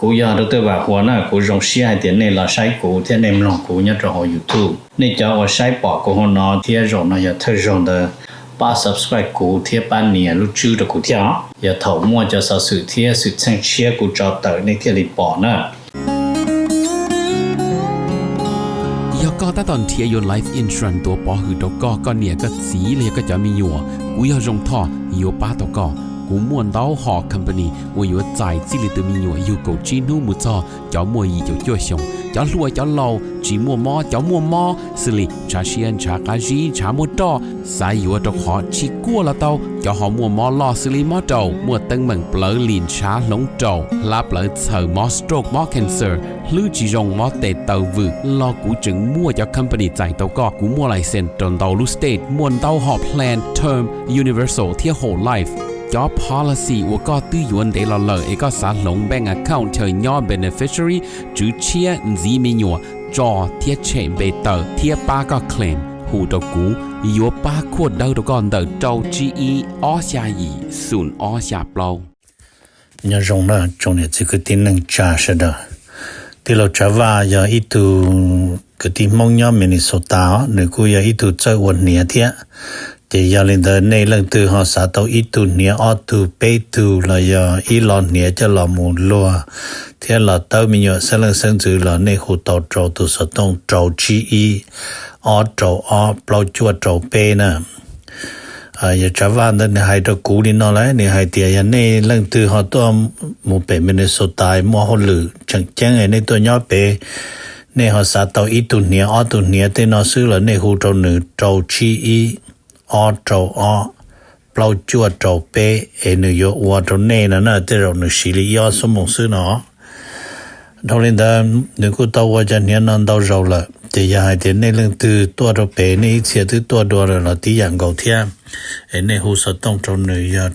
Kuv yog Dr. Vam Huas na, kuv zoo siab hais tias nej los saib kuv thiab nej mloog kuv nyob rau hauv YouTube. Nej cov uas saib pom kuv hauv no thiab zaum no yog thawj zaug ntawd, pab subscribe kuv thiab pab nias lub tswb rau kuv thiab os. Yog thaum muaj cov xov xwm thiab xwm txheej tshiab kuv tso tawm nej thiaj li pom na. Yog koj tab tom nrhiav yuav life insurance tuav pov hwm rau koj, koj niam koj txiv los yog koj cov me nyuam, kuv yog Zoo Thoj yuav pab tau koj. Kuv muaj ntau hom company uas yuav txais txij li tus me nyuam yug kaum tsib hnub mus txog cov muaj yim caum cuaj xyoos, cov hluas cov laus, tsis muaj mob cov muaj mob, xws li ntshav siab ntshav qab zib ntshav muaj roj, xav yuav rau qhov tsis kuaj los tau, cov ho muaj mob loj xws li mob raum, muaj teeb meem plawv lim ntshav hloov raum, hlab plawv txhaws, mob stroke mob cancer, hlwb tsis zoo mob tes taw vwm los kuv tseem muaj cov company txais tau koj. Kuv muaj license rau ntau lub state, muaj ntau hom plan term, universal thiab whole life. Cov policy uas koj twb yuav ntev los lawm es koj xav hloov bank account chaw nyob beneficiary, tswv tshiab, ntxiv me nyuam, tso thiab tshem npe tawm thiab pab koj claim, hu rau kuv, yuav pab khuaj dawb rau koj ntawm rau tsib ib ob xya yim xoom ob xya plaub. Nyob zoo na tsoom niam txiv kwv tij neej tsa sawv daws. Tij laug Tsav Vaj yog ib tug kwv tij Hmoob nyob Minnesota os, nws kuj yog ib tug txawj ua hniav thiab. Ces yog li ntawd nej leej twg ho xav tau ib tug hniav ob tug peb tug los yog ib lo hniav coj los mus luag thiab los tawb me nyuam xeeb leej xeeb ntxwv los nej hu tau rau tus xov tooj rau tsib ib ob rau ob plaub cuaj rau peb na. Yog Tsav Vaj ntawd nws hais rau kuv li no lawm, nws hais tias yog nej leej twg ho tuaj mus pem Minnesota muaj hauj lwm tseem ceeb nej tuaj nyob pem, nej ho xav tau ib tug hniav ob tug hniav tej no xwb los nej hu rau nws rau tsib ib ob rau ob plaub cuaj rau peb es nws yuav ua rau nej no na, tej zaum nws siv li ib ob xuab moos xwb no. Dhau li ntawd nws kuj tau ua cov hniav no ntau zaus lawm, ces yog hais tias nej leej twg tuaj rau pem nej ib txhia twb tuaj dua lawm los tib yam nkaus thiab, es nej hu xov tooj rau nws yog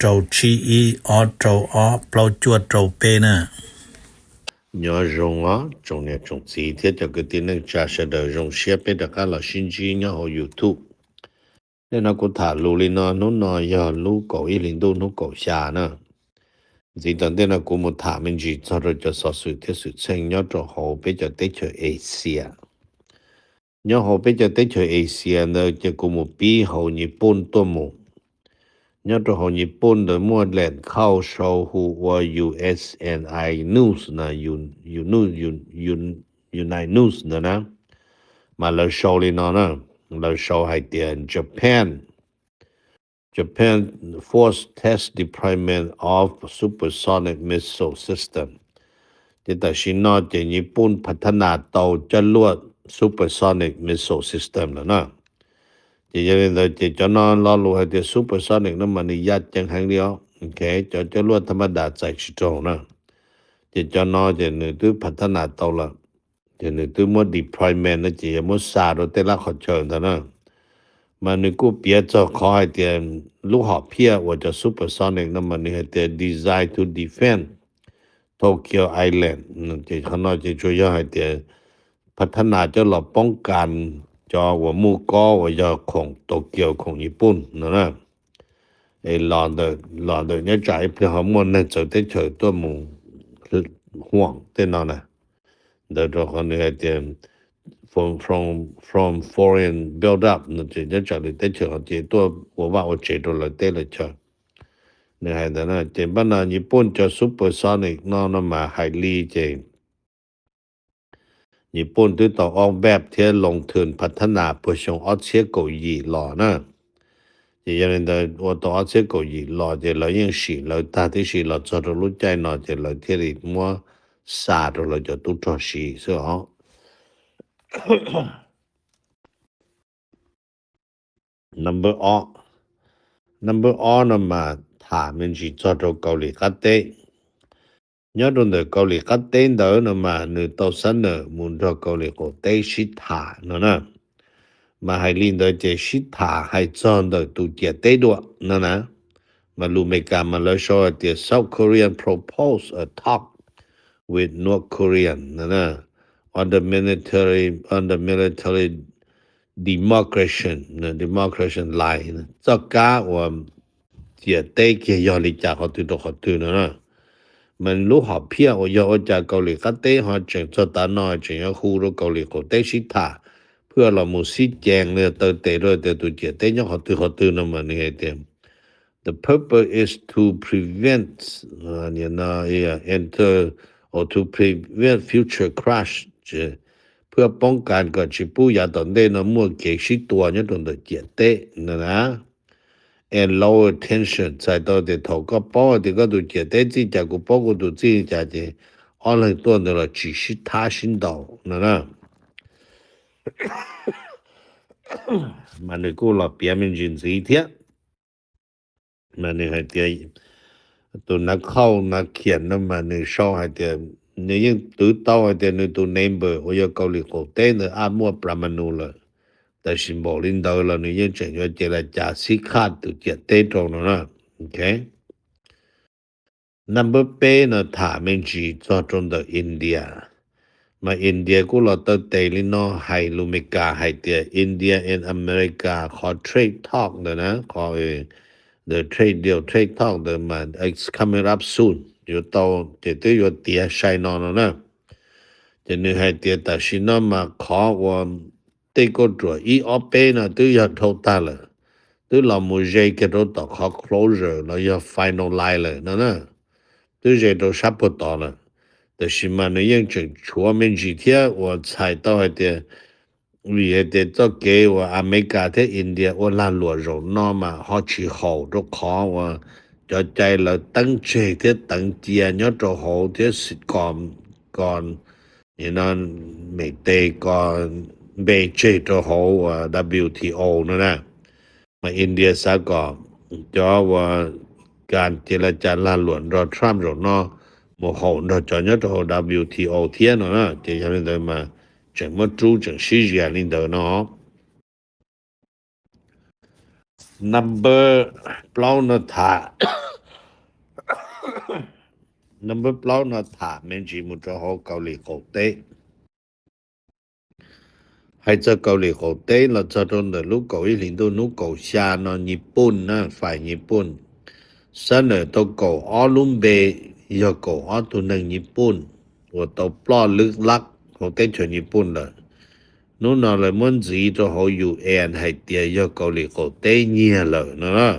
rau tsib ib ob rau ob plaub cuaj rau peb na. Nyob zoo os tsoom niam tsoom txiv thiab cov kwv tij neej tsa sawv daws, zoo siab peb rov qab los sib ntsib nyob hauv YouTube. Ntej no kuv tham lus li no, hnub no yog lub kaum ib hlis ntuj hnub kaum xya na. Ntxiv tom ntej no kuv mus tham me ntsis txog rau cov xov xwm thiab xwm txheej nyob rau hauv peb cov teb chaws Asia. Nyob hauv peb cov teb chaws Asia ntawd ces kuv mus pib hauv Nyij Pooj tuaj mus. Nyob rau hauv Nyij Pooj ntawd muaj lem khauj sau hu ua U S N I News na, United News ntawd na, mas lawv sau li no na, lawv sau hais tias Japan, Japan force test deployment of supersonic missile system. Ces tam sim no ces Nyij Pooj phav thab nas tau coj luaj supersonic missile system lawm na. Ces yog li ntawd ces cov no lo lus hais tias supersonic no mas nws yaj ceev heev li os. Cov coj luaj thab mab das txais tsis raug na. Ces cov no ces nws twb phav thab nas tau lawm, ces nws twb muab deployment no ces yog muab xa rau tej lab qhov chaw ntawd na. Mas nws kuj piav txog qhov hais tias lub hom phiaj uas cov supersonic no mas nws hais tias design to defend Tokyo Island. Ces qhov no ces tsuas yog hais tias phav thab nas coj los poob kas cov uas muaj kob uas yog khoom Tokyo khoom Nyij Pooj no na. Es los ntawm nyob tsam ib pliag ho muaj neeg txawv teb chaws tuaj mus huam tej no na. Ntawd rau qhov nws hais tias from foreign build up no ces nyob tsam lwm teb chaws ho ces tuaj ua vaj ua tsev rau lawv teb lawv chaw. Nws hais ntawd na. Ces npaj no Nyij Pooj cov supersonic no no mas hais li ces Nyij Pooj twb tau ob npaj thiab loo thwm phav thab nas puag xyoo ob txhiab kaum yim los na. Ces yog li ntawd ua tau ob txhiab kaum yim los ces lawv yeej sim lawv tag tib si los txog rau lub caij no ces lawv thiaj li muab xa rau lawv cov tub rog siv xwb os. Number ob, number ob no mas tham me ntsis txog rau Kaus Lim qab teb. Nyob rau ntawm Kaus Lim qab teb ntawd no mas nws tau xab nawm mus nrog Kaus Lim qaum teb sib tham no na. Mas hais li ntawd ces sib tham hais txog ntawm tus ciam teb dua no na. Mas lus Amelikas mas lawv sau hais tias South Korean propose a talk with North Korean no na, on the military, on the military demarcation, demarcation line, txoj kab uas ciam teb kiag yog li cas qhov twg rau qhov twg no na. Mas lub hom phiaj uas yog ua cas Kaus Lim Qab Teb ho tseem txog tav no tseem yuav hu rau Kaus Lim Qaum Teb sib tham, phwj los mus sib cees los yog taw tes rau tias tus ciam teb nyob qhov twg qhov twg no mas nws hais tias the purpose is to prevent, uh, you know, yeah, enter or to prevent future crash. Phwj poob kas kom tsis pub yav tom ntej no muaj kev sib tua nyob rau ntawm ciam teb no na. And lower tension, txhais tau tias thaum koj paub tias koj tus ciam teb txij cas kuv paub kuv tus txij cas ces ob leeg tuaj ntawd los tsis sib thab sib ntaus no na. Mas nws kuj los piav me ntsis ntxiv thiab. Mas nws hais tias tus Nav Khauj Nav Khiam no mas nws sau hais tias nws yeej twv tau hais tias nws tus neighbor uas yog Kaus Lim Qaum Teb ntawd ab muaj plas ma nus lawm. Tab sis npaum li ntawd los nws yeej tseem yuav ces las cas xib khaj tus ciam teb rau no na. Ok. Number peb no tham me ntsis txog rau ntawm India. Mas India kuj los taw tes li no hais lus Meskas hais tias India and America qhov trade talk ntawd na, qhov the trade deal, trade talk ntawd mas it's coming up soon, yuav tau ces twb yuav tiav sai no no na. Ces nws hais tias tam sim no mas qhov uas tej kauj ruam ib ob peb no twb yog dhau tag lawm, twb los mus ze kiag rau tom qhov closure los yog finalize lawm no na, twb ze rau sab puag tod lawm. Tab sis mas nws yeej tseem tshuav me ntsis thiab uas txhais tau hais tias vim hais tias txoj kev uas Amelikas thiab India ua lag luam zaum no mas ho tsis haum rau qhov uas cov cai lawv teeb tseg thiab teev cia nyob rau hauv thiab kom kom Meskas kom npe tseg rau hauv uas W T O no na. Mas India xav kom cov uas kas ces las cas lag luam nrog Trump zaum no mus haum nrog cov nyob rau hauv W T O thiab no na. Ces yog li ntawd mas tseem muab rub tseem sib zias li ntawd no. Number plaub no tham, number plaub no tham me ntsis mus rau hauv Kaus Lim Qaum Teb. Hais txog Kaus Lim Qaum Teb los txog rau ntawm lub kaum ib hlis ntuj hnub kaum xya no Nyij Pooj na, fais Nyij Pooj xab nawm tau kaum ob lub npe, yog kaum ob tug neeg Nyij Pooj uas tau ploj lwj lab hauv teb chaws Nyij Pooj lawm. Hnub no lawv muab ntxiv rau hauv U N hais tias yog Kaus Lim Qaum Teb nyiag lawm no na.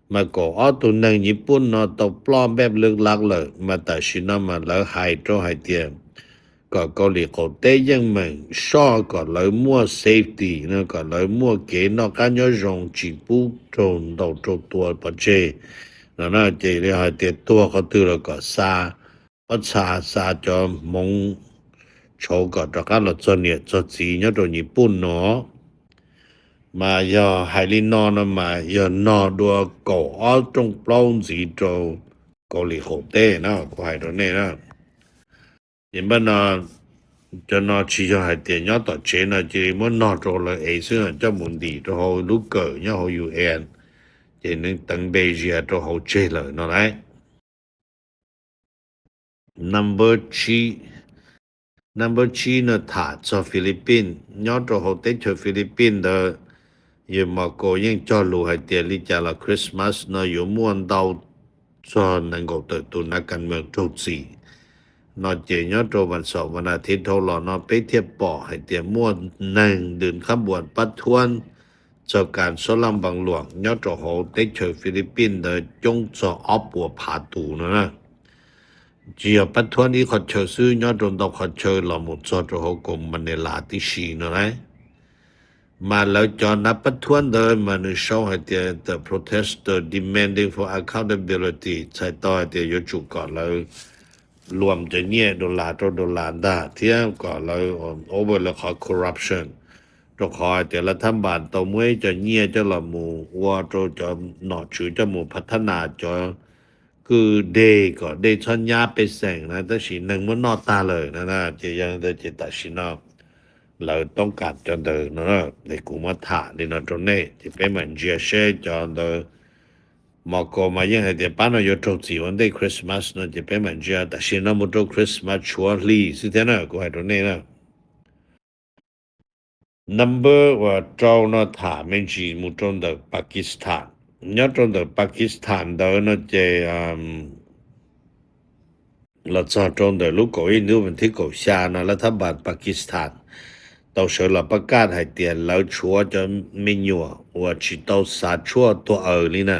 Mas kaum ob tug neeg Nyij Pooj no tau ploj npej lwj lab lawm mas tam sim no mas lawv hais rau hais tias kom Kaus Lim Qaum Teb yeej meem soj kom lawv muaj safety no, kom lawv muaj kev noj qab nyob zoo tsis pub raug ntaus raug tua pov tseg no na. Ces li hais tias tuag qhov twg los kom xa pob txha xa cov hmoov tshauv kom rov qab los txog niam txog txiv nyob rau Nyij Pooj no. Mas yog hais li no no mas yog nog dua kaum ob rooj plaub ntxiv rau Kaus Lim Qaum Teb na, kuv hais rau nej na. Ces npaj no, cov no tsis yog hais tias nyob tom tsev no cia li muab nog rau lawv ev xwb, coj mus ntim rau hauv lub kawm nyob hauv U N, ces nws teev npe zias rau hauv tseg lawm no lauj. Number tsib, number tsib no tham txog Philippines. Nyob rau hauv teb chaws Philippines ntawd, yawg Marcos yeej cog lus hais tias li cas los Christmas no yuav muaj ntau txog nees nkaum tawm tus nav kas mees raug txim no. Ces nyob rau vas xaum vas nas thiv dhau los no peb thiaj pom hais tias muaj neeg ntws khab npuas pab thuab txog kas xob laj npees luam nyob rau hauv teb chaws Philippines ntawd coob txog ob puas phav tus no na. Tsis yog pab thuab ib qhov chaw xwb, nyob rau ntau qhov chaw los mus txog rau hauv kaus Manila tib si no lauj. Mas lawv cov nav pab thuab ntawd mas nws sau hais tias the protester demanding for accountability, txhais tau hais tias yuav tsum kom lawv luam cov nyiaj dollar rau dollar ntag thiab kom lawv over lawv qhov corruption, rau qhov hais tias lawv thab npas tau muab ib co nyiaj coj los mus ua rau cov nom tswv coj mus phav thab nas cov kwj deg kom dej txhob nyab pej xeem na, tab sis neeg muab noj tag lawm na. Ces yog li ntawd ces tam sim no lawv toob kas cov ntawd no, es kuv muab tham li no rau nej ces peb mam ntsia seb cov ntawd. Marcos mas yeej hais tias pab no yuav raug txim ua ntej Christmas no ces peb mam ntsia, tam sim no mus rau Christmas tshuav hli xwb thiab na, kuv hais rau nej na. Number uas rau no tham me ntsis mus rau ntawm Pakistan. Nyob rau ntawm Pakistan ntawd no ces, um, los txog rau ntawm lub kaum ib hnub vas thib kaum xya no, lawv thab npas Pakistan tau sawv los pab kaj hais tias lawv tshuav cov me nyuam uas tsis tau xav tshuaj tuag aws li na.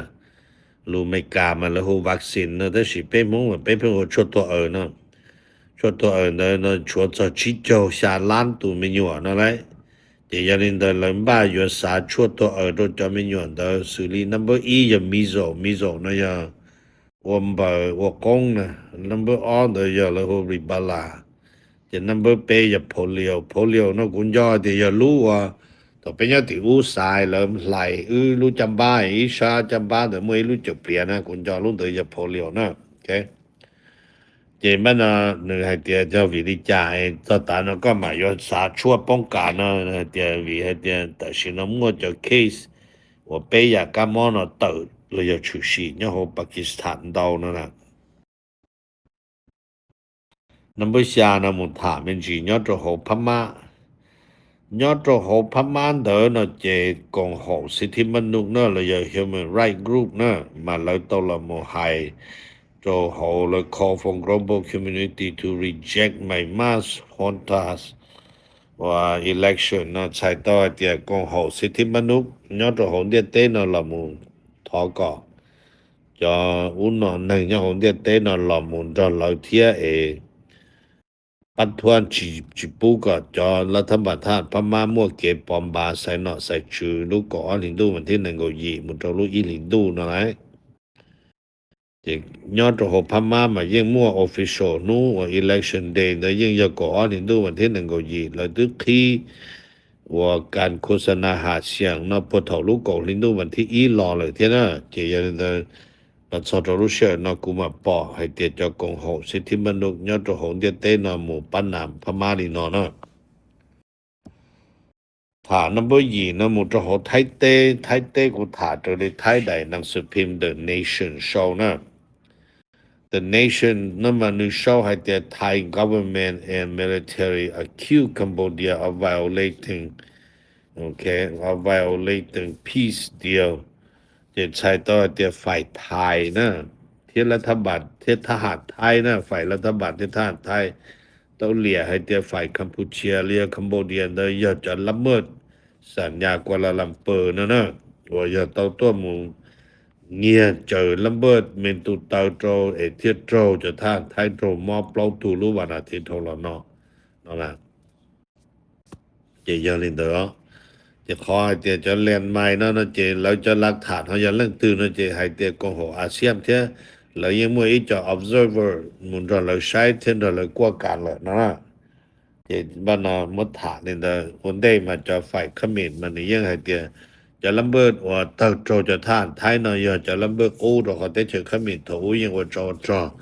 Lus Amelikas mas lawv hu vaccine no, tab sis peb Hmoob mas peb pheej hu tshuaj tuag aws no. Tshuaj tuag aws ntawd no tshuav txog tsib caug xya lab tus me nyuam no lauj. Ces yog li ntawd lawv npaj yuav xav tshuaj tuag aws rau cov me nyuam ntawd xws li number ib yog measles, measles no yog ua npaws ua qoob na, number ob ntawd yog lawv hu rubella, ces number peb yog polio. Polio no kuv nco tias yog lub uas thaum peb nyob tim ub xaiv lawv hlais wb lub caj npab, ib sab caj npab ntawd muaj ib lub caum pliav na, kuv nco lub ntawd yog polio na. Ces npaj no nws hais tias yog vim li cas txog tav no koj mam yuav xav tshuaj poob kas no, hais tias vim hais tias tam sim no muaj cov case uas peb yam kab mob no tawm los yog tshwm sim nyob hauv Pakistan ntau no na. Number xya no mus tham me ntsis nyob rau hauv Phab Mab. Nyob rau hauv Phab Mab ntawd no ces koom haum xib thib mab num na los yog human right group na, mas lawv tau los mus hais rau hauv lawv call for global community to reject my mass juntas election no, txhais tau hais tias koom haum xib thib mab num nyob rau hauv ntiaj teb no los mus thov kom cov ub no neeg nyob hauv ntiaj teb no los mus nrog lawv thiab es pab thuab tsis pub kom cov lawv thab npas thaj Phab Mab muaj kev pov npas xaiv nom xaiv tswv lub kaum ob hlis ntuj vas thib nees nkaum yim mus rau lub ib hlis ntuj no lauj. Ces nyob rau hauv Phab Mab mas yeej muaj official hnub uas election day ntawd yeej yog kaum ob hlis ntuj vas thib nees nkaum yim, lawv twb qhib uas kas khos na has xias no puag thaum lub kaum hli ntuj vas thib ib los lawm thiab na. Ces yog li ntawd los txog rau lub sij hawm no kuv mam pom hais tias cov koom haum xib thib mab num nyob rau hauv ntiaj teb no mus pab nam Phab Mab li no na. Tham number yim no mus rau hauv Thaib teb. Thaib teb kuv tham raws li Thaib daim nas xiv phim The Nation sau na. The Nation no mas nws sau hais tias Thai government and military accuse Cambodia of violating, ok, of violating peace deal. Ces txhais tau hais tias faim Thai na thiab lawv thab npas thiab thab ham Thaib na, faim lawv thab npas thiab thab ham Thaib tau liam hais tias faim Campuchia li yog Cambodia ntawd yog cov lab maj xam nyas Kuala Lumpur no na, uas yog tau tuaj mus nyiag caws lab npaj me ntu taw rau es thiaj raug cov thab Thaib raug mob plaub tug lub vas nas thiv dhau los no no na. Ces yog li ntawd, ces qhov hais tias cov landmine no no ces lawv cov lav tham no yog leej twg no ces hais tias koom haum ASEAN thiab lawv yeej muaj ib co observer mus nrog lawv saib thiab nrog lawv kuaj kas lawm no. Ces npaj no muab tham li ntawd ua ntej mas cov faim Khab Mim mas nws yeej hais tias cov lab npaj uas tawg raug cov thab Thaib no yog cov lab npaj qub rau qhov teb chaws Khab Mim thaum ub yeej ua tsov ua rog,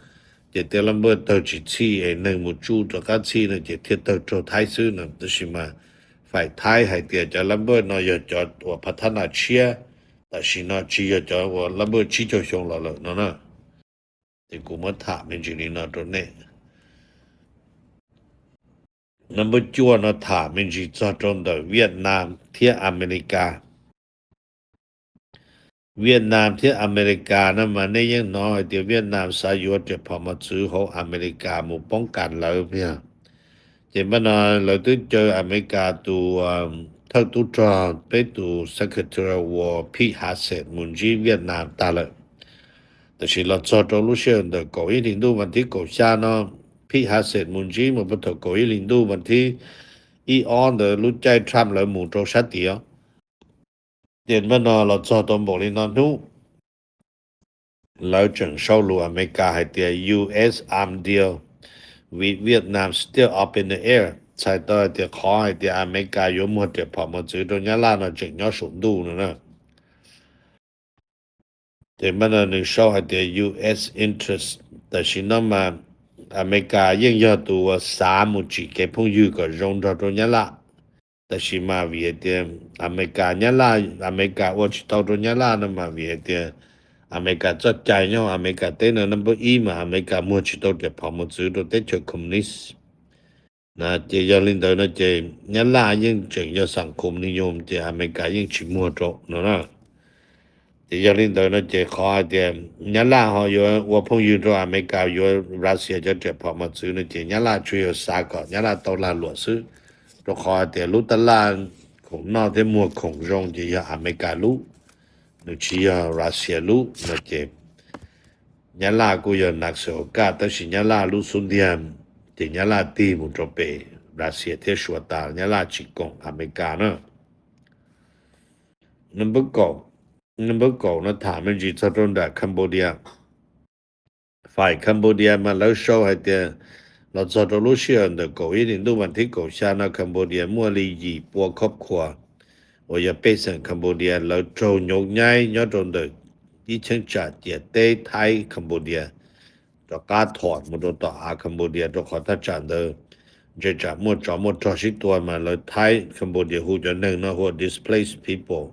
ces tej lab npaj tawg tsis txhij es neeg mus tsuj rov qab txhij no ces thiaj tawg raug Thaib xwb no. Tab sis mas faim Thaib hais tias cov lab npaj no yog cov uas phav thab nas tshiab, tam sim no tsis yog cov uas lab npaj tsib caug xyoo los lawm no na. Ces kuv muab tham me ntsis li no rau nej. Nab npawb cuaj no tham me ntsis txog rau ntawm Vietnam thiab Amelikas. Vietnam thiab Amelikas no mas nej yeej hnov hais tias Vietnam xav yuav riam phom mos txwv hauv Amelikas mus poob kas lawv yog. Ces npaj no lawv twb caw Amelikas tus thawj tub rog peb tus Secretary of War Pete Hegseth mus ntsib Vietnam tag lawm. Tab sis los txog rau lub sij hawm ntawm kaum ib hlis ntuj vas thib kaum xya no, Pete Hegseth mus ntsib mus puag thaum kaum ib hlis ntuj vas thib ib ob ntawd lub caij Trump lawv mus rau sab tid. Ces npaj no los txog tau npaum li no hnub, lawv tseem sau lus Amelikas hais tias U S arms deal with Vietnam still up in the air, txhais tau hais tias qhov hais tias Amelikas yuav muag riam phom mos txwv rau Nyab Laj no tseem nyob saum ntuj no na. Ces npaj no nws sau hais tias U S interest, tam sim no mas Amelikas yeej yog tus uas xav mus tsim kev phooj ywg kom zoo nrog rau Nyab Laj. Tab sis mas vim hais tias Amelikas, Nyab Laj, Amelikas ua tsis tau rau Nyab Laj no mas vim hais tias Amelikas txoj cai nyob Amelikas teb no nab npawb ib mas Amelikas muag tsis tau riam phom mos txwv rau teb chaws Communist. Ces yog li ntawd no ces Nyab Laj yeej tseem yog xam khum ni yum ces Amelikas yeej tsis muag rau no na. Ces yog li ntawd no ces qhov hais tias Nyab Laj ho yuav ua phooj ywg rau Amelikas yuav Russia cov riam phom mos txwv no ces Nyab Laj tsuas yog xav kom Nyab Laj tau lag luam xwb, rau qhov hais tias lub tab laj khoom noj thiab muag khoom zoo ces yog Amelikas lub, nws tsis yog Russia lub no ces Nyab Laj kuj yog nas xos kaj, tab sis Nyab Laj lub xub ntiag ces Nyab Laj tig mus rau pem Russia thiab Suav tas, Nyab Laj tsis koom Amelikas na. Number kaum, number kaum no tham me ntsis txog rau nram Cambodia. Faim Cambodia mas lawv sau hais tias los txog rau lub sij hawm ntawm kaum ib hlis ntuj vas thib kaum xya no Cambodia muaj li yim pua khob khuas uas yog pej xeem Cambodia lawv raug nyob nyaib nyob rau ntawm ib cheeb tsam ciam teb Thaib Cambodia rov qab thom mus rau tom av Cambodia, rau qhov thaj tsam ntawd ntshe tsam muaj tsov muaj rog sib tua mas lawv Thaib Cambodia hu cov neeg no hu ua displaced people.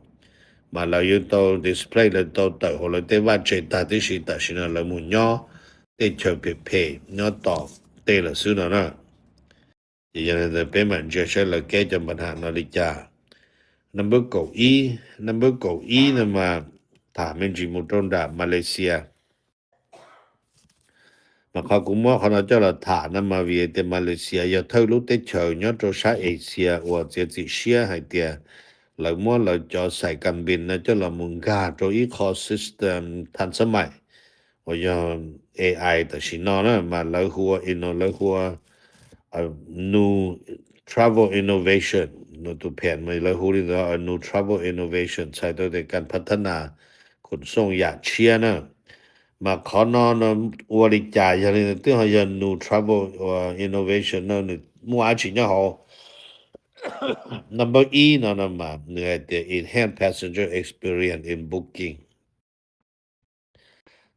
Mas lawv yeej tau displace, lawv tau tawm hauv lawv tej vaj tse tag tib si, tam sim no lawv mus nyob tej chaw phem phem nyob tom tej lawm xwb no na. Ces yog li ntawd peb mam ntsia saib lawv keb cov npa ham no li cas. Number kaum ib, number kaum ib no mas tham me ntsis mus rau nram Malaysia. Mas qhov kuv muab qhov no coj los tham no mas vim tias Malaysia yog thawj lub teb chaws nyob rau sab Asia uas txiav txim siab hais tias lawv muab lawv cov xais kas npis no coj los mus nkag rau ib qho system than xab mais uas yog A I tam sim no na, mas lawv hu ua, lawv hu ua new travel innovation, nws tus phem mas lawv hu li ntawd, new travel innovation, txhais tau tias kas phab thab nas khun xooj yam tshiab na. Mas qhov no no ua li cas, yog li twb ho yog new travel innovation no nws muaj dab tsi nyob hauv? Number ib no no mas nws hais tias enhance passenger experience in booking.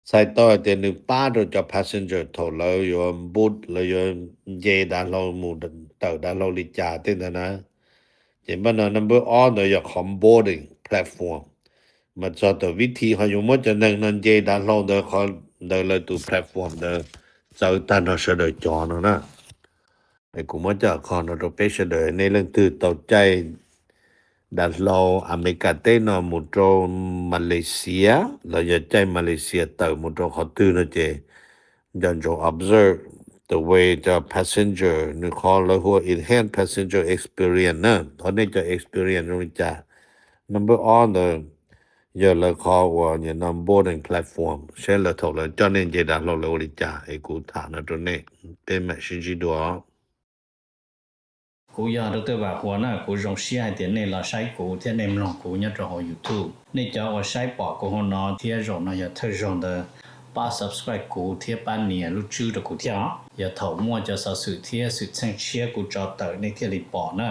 Txhais tau hais tias nws pab rau cov passenger thaum lawv yuav book, lawv yuav nce dav hlau mus tawm dav hlau li cas tej ntawd na. Ces npaj no number ob ntawd yog qhov boarding platform. Mas txog tam vib thi ho yuav muab cov neeg no nce dav hlau ntawd, qhov ntawd lawv tus platform ntawd txawv tag nrho sawv daws cov no na. Es kuv muab coj qhov no rau peb sawv daws, nej leej twg tau caij dav hlau Amelikas teb no mus rau Malaysia, los yog caij Malaysia tawm mus rau qhov twg no ces nco ntsoov observe the way cov passenger, nws qhov lawv hu ua enhance passenger experience na, qhov nej cov experience zoo li cas. Number ob ntawd yog lawv qhov uas nim no boarding platform, saib lawv thaum lawv coj nej nce dav hlau lawv ua li cas, es kuv tham no rau nej, peb mam sib ntsib dua. Kuv yog Dr. Vam Huas na, kuv zoo siab hais tias nej los saib kuv thiab nej mloog kuv nyob rau hauv YouTube. Nej cov uas saib pom kuv hauv no thiab zaum no yog thawj zaug ntawd, pab subscribe kuv thiab pab nias lub tswb rau kuv thiab os. Yog thaum muaj cov xov xwm thiab xwm txheej tshiab kuv tso tawm nej thiaj li pom na.